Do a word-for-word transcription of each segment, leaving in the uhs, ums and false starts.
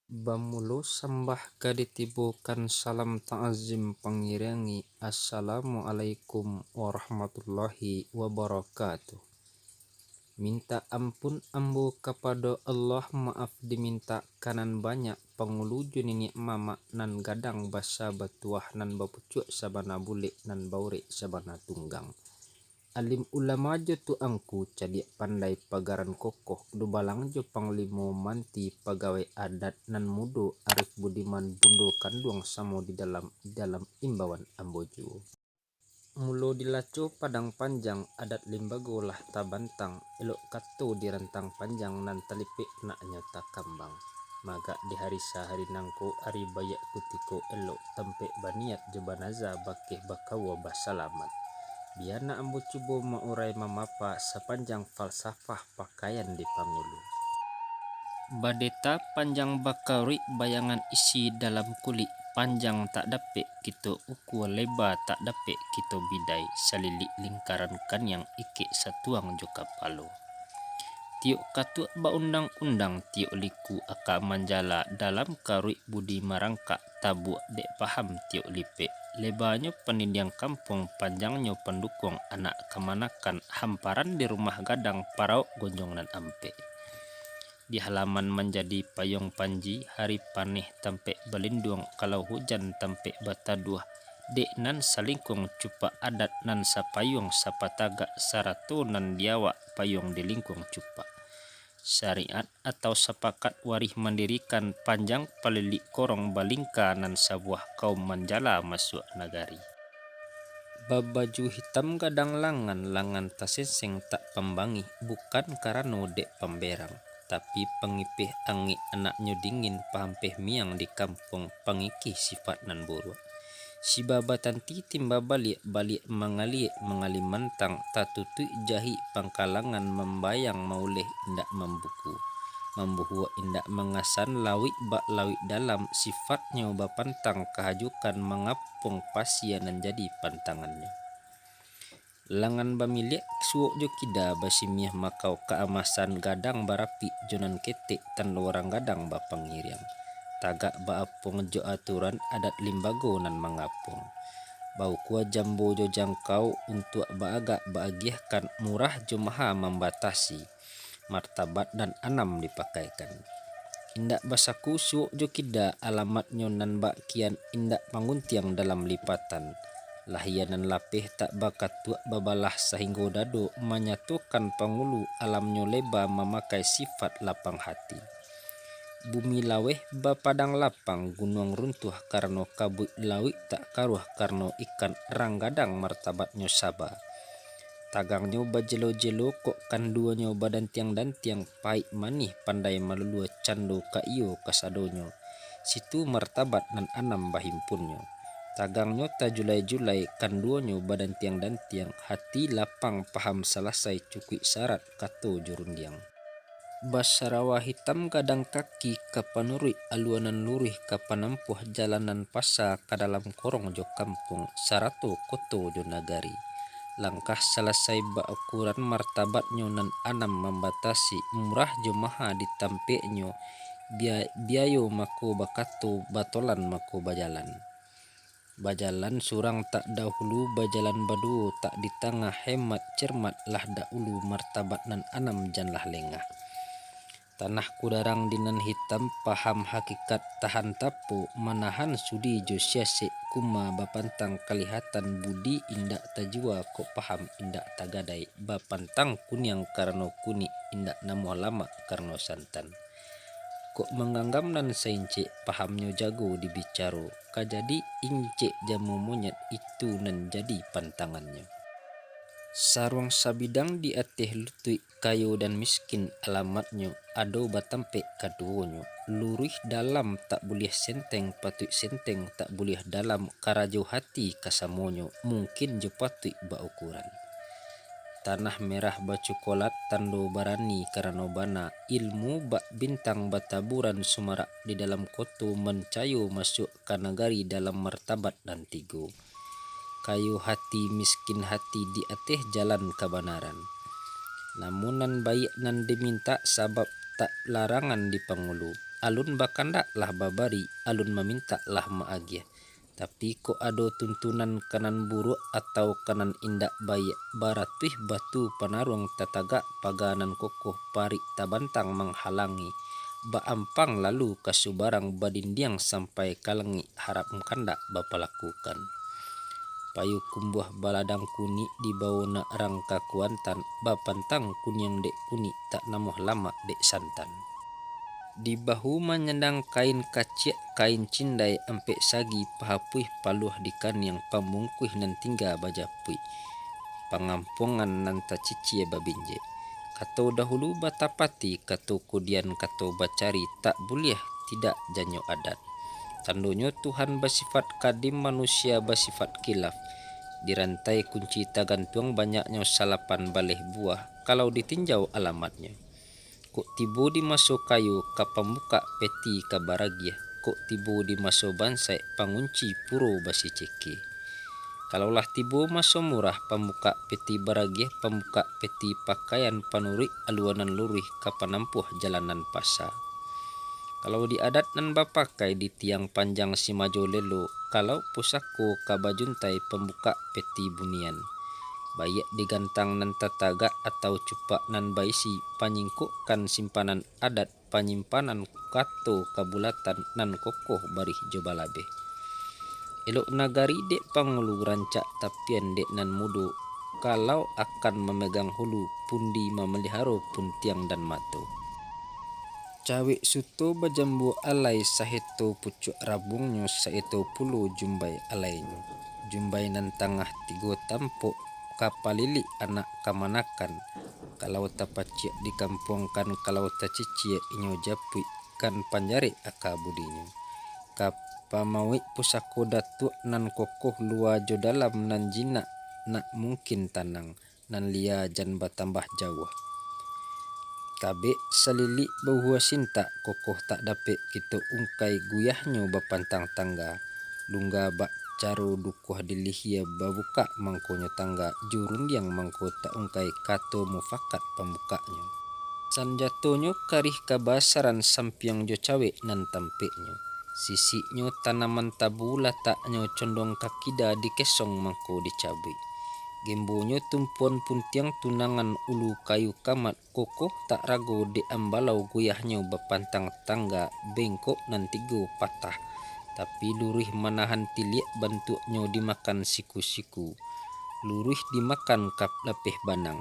Bamulo sambah ka ditibokan salam ta'zim pangirangi, Assalamualaikum warahmatullahi wabarakatuh. Mintak ampun ambo kapado Allah, maaf dimintak ka nan banyak, pangulu jo niniak mamak nan gadang basa batuah nan bapucuak sabana bulek nan baurek sabana tunggang. Alim ulama jo tuangku, cadiak pandai pagaran kokoh, dubalang jo panglimo manti pagawai adat nan mudo, arif budiman bundo kanduang samo di dalam, di dalam imbauan ambo juo. Mulo dilaco Padang Panjang, adat limbago lah tabantang, elok kato dirantang panjang nan talipek naknyo takambang. Magak di hari sahari nangko, ari baiak kutiko elok, tampek baniat jo banaza bakeh bakaua basalamat. Bia nak ambo cubo maurai mamapa sapanjang falsafah pakaian di pangulu. Badeta panjang bakaruik, bayangan isi dalam kulik, panjang tak dapek kito ukua, leba tak dapek kito bidai, salilik lingkaran kaniang, ikek satuang jo kapalo. Tiok katuak baundang-undang, tiok liku aka manjala, dalam karuik budi marangkak, tabuak dek paham tiok lipek. Lebanyo pandindiang kampuang, panjangnyo pandukuang anak kamanakan, hamparan di rumah gadang, paraok gonjong nan ampek. Di halaman manjadi payuang panji, hari paneh tampek balinduang, kalau hujan tampek bataduah, dek nan salingkuang cupak adat, nan sapayuang sapatagak, sarato nan di awak payuang di lingkuang cupak. Syariat atau sapakat warih mandirikan, panjang palilik korong balingka, nan sabuah kaum manjala masuak nagari. Babaju hitam gadang langan, langan tasenseng tak pambangih, bukan karano dek pamberang, tapi pangipeh angek anaknyo dingin, pahampeh miang di kampuang, pangikih sifat nan buruak. Siba batanti timba baliak, baliak mangaliak mangali mantang, tatutuik jahik pangkalangan, mambayang mauleh indak mambuku, mambuhuak indak mangasan, lawik bak lawik dalam, sifatnyo bapantang kahajukan, mangapuang pasia nan jadi pantangannyo. Langan bamiliak suok jo kida, basimiah makau kaamasan, gadang barapik jo nan ketek, tando urang gadang bapangiriang. Tagak baapuang jo aturan, adat limbago nan mangapuang. Baukua jambo jo jangkau, untuak baagak baagiahkan, murah jo maha mambatasi, martabat nan anam dipakaikan. Indak basaku suok jo kida, alamatnyo nan bak kian, indak manguntiang dalam lipatan. Lahia nan lapeh tak bakatuak babalah, sahinggo dado manyatokan pangulu, alamnyo leba mamakai sifat lapang hati. Bumi laweh bapadang lapang, gunuang runtuah karano kabuik, lawik tak karuah karano ikan, rang gadang martabatnyo saba. Tagangnyo bajelo-jelo, kok kanduonyo badantiang-dantiang, paik manih pandai malulua, cando ka iyo kasadonyo, situ martabat nan anam bahimpunnyo. Tagangnyo tajulai-julai, kanduonyo badantiang-dantiang, hati lapang paham salasai, cukuik sarat kato jo rundiang. Basarawa hitam gadang kaki, ka panuruik alua nan luruih, ka panampuah jalan nan pasa, ka dalam korong jo kampuang, sarato koto jo nagari. Langkah salasai baukuran, martabatnyo nan anam mambatasi, murah jo maha ditampeknyo, bia-, biayo mako bakato, batolan mako bajalan. Bajalan surang tak dahulu, bajalan baduo tak di tangah, hemat cermat lah dahulu, martabat nan anam janlah lengah. Tanah kudarang di nan hitam, paham hakikat tahan tapo, manahan sudi jo siasek, kuma bapantang kalihatan, budi indak tajua, kok paham indak tagadai, bapantang kuniang karano kunik, indak namuah lamak karano santan. Kok mangganggam nan saincek, pahamnyo jago di bicaro, ka jadi incek jamu monyet, itu nan jadi pantangannyo. Saruang sabidang di ateh lutuik, kayo dan miskin alamatnyo, ado batampek kaduonyo, luruih dalam tak buliah senteng, patuik senteng tak buliah dalam, karajo hati kasamonyo, mungkin jo patuik baukuran. Tanah merah bacukolat, tando barani karano bana, ilmu bak bintang bataburan, sumarak di dalam koto, mancayo masuak ka nagari, dalam martabat nan tigo. Kayo hati, miskin hati, di ateh jalan kabanaran. Namun nan baiak nan dimintak, sabab tak larangan di pangulu. alun bakandak lah babari, alun mamintak lah maagiah. Tapi kok ado tuntunan ka nan buruak atau ka nan indak baiak, baratuih batu panaruang tatagak, paga nan kokoh parik tabantang manghalangi, baampang lalu ka subarang, badindiang sampai ka langik, harap kandak bapalakukan. Payokumbuah baladang kunik, dibao nak rang ka Kuantan, bapantang kuniang dek kunik, tak namuah lamak dek santan. Di bahu manyandang kain kaciak, kain cindai ampek sagi, pahapuih paluah di kaniang, pambungkuih nan tingga bajapuik, pangampuangan nan tacicia babinjek. Kato dahulu batapati, kato kudian kato bacari, tak buliah tidak janyo adat. Tandonyo Tuhan basifat kadim, manusia basifat kilaf. Di rantai kunci tagantuang, banyaknyo salapan baleh buah, kalau ditinjau alamatnyo. Kok tibo di maso kayo, ka pambukak peti ka baragiah. Kok tibo di maso bansaik, pangunci puro basiceke. Kalau lah tibo maso murah, pambukak peti baragiah, pambukak peti pakaian, panuruik alua nan luruih, ka panampuah jalan nan pasa. Kalau di adat nan bapakai, di tiang panjang simajo lelo, kalau pusako ka bajuntai, pambukak peti bunian. Baiak digantang nan tatagak, atau cupak nan baisi, panyingkokkan simpanan adat, panyimpanan kato kabulatan, nan kokoh barih jo balabeh. Elok nagari dek pangulu, rancak tapian dek nan mudo, kalau akan mamegang hulu, pundi mamaliharo puntiang dan mato. Cawek suto bajambu alai, saheto pucuak rabuangnyo, saeto pulo jumbai alainyo. Jumbai nan tangah tigo tampok, ka palilik anak kamanakan. Kalau tapaciak dikampuangkan, kalau taciciak inyo japuik, kan panjarek aka budinyo. Ka pamauik pusako datuak, nan kokoh lua jo dalam, nan jinak nak mungkin tanang, nan lia jan batambah jauah. Kabek salilik bauhua sintak, kokoh tak dapek kito ungkai, guyahnyo bapantang tangga. Lungga bak caro dukuah di lihia, babukak mangkonyo tangga, jo rundiang mangko taungkai, kato mufakat pambukaknyo. Sanjatonyo karih kabasaran, sampiang jo cawek nan tampeknyo. Sisiknyo tanaman tabu lataknyo, condong ka kida dikesong mangko dicabuik. Gembonyo tumpuan puntiang tunangan, ulu kayu kamat, kokoh tak rago dek ambalau, guyahnyo bapantang tangga, bengkok nan tigo patah. Tapi luruih manahan tiliak, bantuaknyo dimakan siku-siku. Luruih dimakan kap lapeh banang.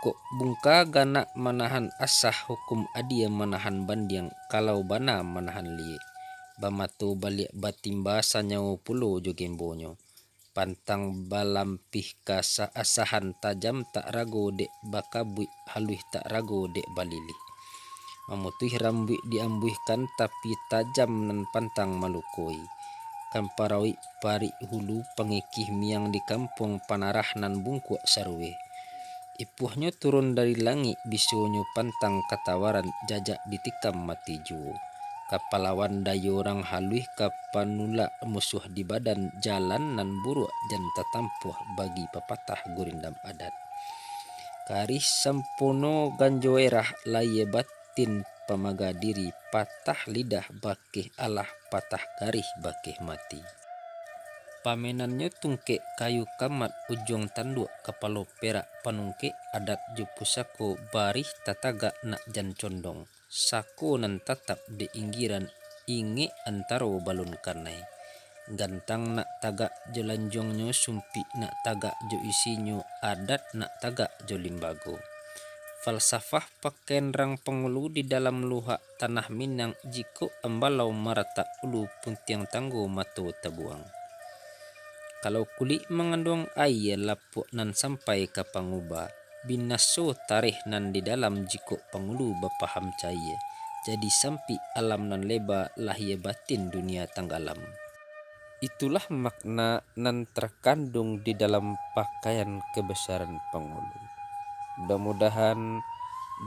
Kok bungka ganak manahan asah, hukum adie manahan bandiang, kalau bana manahan liek. Bamato baliak batimba, sanyawo pulo jo gembonyo. Pantang balampih ka sa-, asahan, tajam tak rago dek bakabuik, haluih tak rago dek balilih. Mamutuih rambuik diambuihkan, tapi tajam nan pantang malukoi. Kan parawik parik hulu, pangikih miang di kampuang, panarah nan bungkuak saruweh. Ipuahnyo turun dari langik, bisonyo pantang katawaran, jajak ditikam mati juwo. Ka palawan dayo urang haluih, ka panulak musuah di badan, jalan nan buruak jan tatampuah, bagi papatah gurindam adat. Karih sampono ganjo erah, layie batin pamaga diri, patah lidah bakeh alah, patah karih bakeh mati. Pamenannyo tungkek kayu kamat, ujuang tanduak kapalo perak, panungkek adat jo pusako, barih tatagak nak jan condong. Sako nan tatap di inggiran, ingek antaro balun kanai. Gantang nak tagak jo lanjuangnyo, sumpik nak tagak jo isinyo, adat nak tagak jo limbago. Falsafah pakaian rang pangulu, di dalam luhak tanah Minang, jikok ambalau maratak ulu, puntiang tanggo mato tabuang. Kalau kulik manganduang aia, lapuak nan sampai ka panguba, binaso tareh nan di dalam, jikok pangulu bapaham cayie, jadi sampik alam nan leba, lahia batin dunia tanggalam. Itulah makna nan terkandung di dalam pakaian kebesaran pangulu. Mudah-mudahan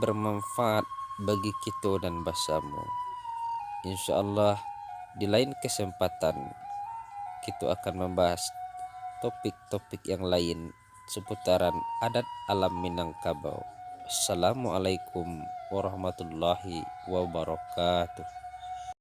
bermanfaat bagi kito dan basamo. Insya Allah, di lain kesempatan, kito akan membahas topik-topik yang lain seputaran adat alam Minangkabau. Assalamualaikum warahmatullahi wabarakatuh.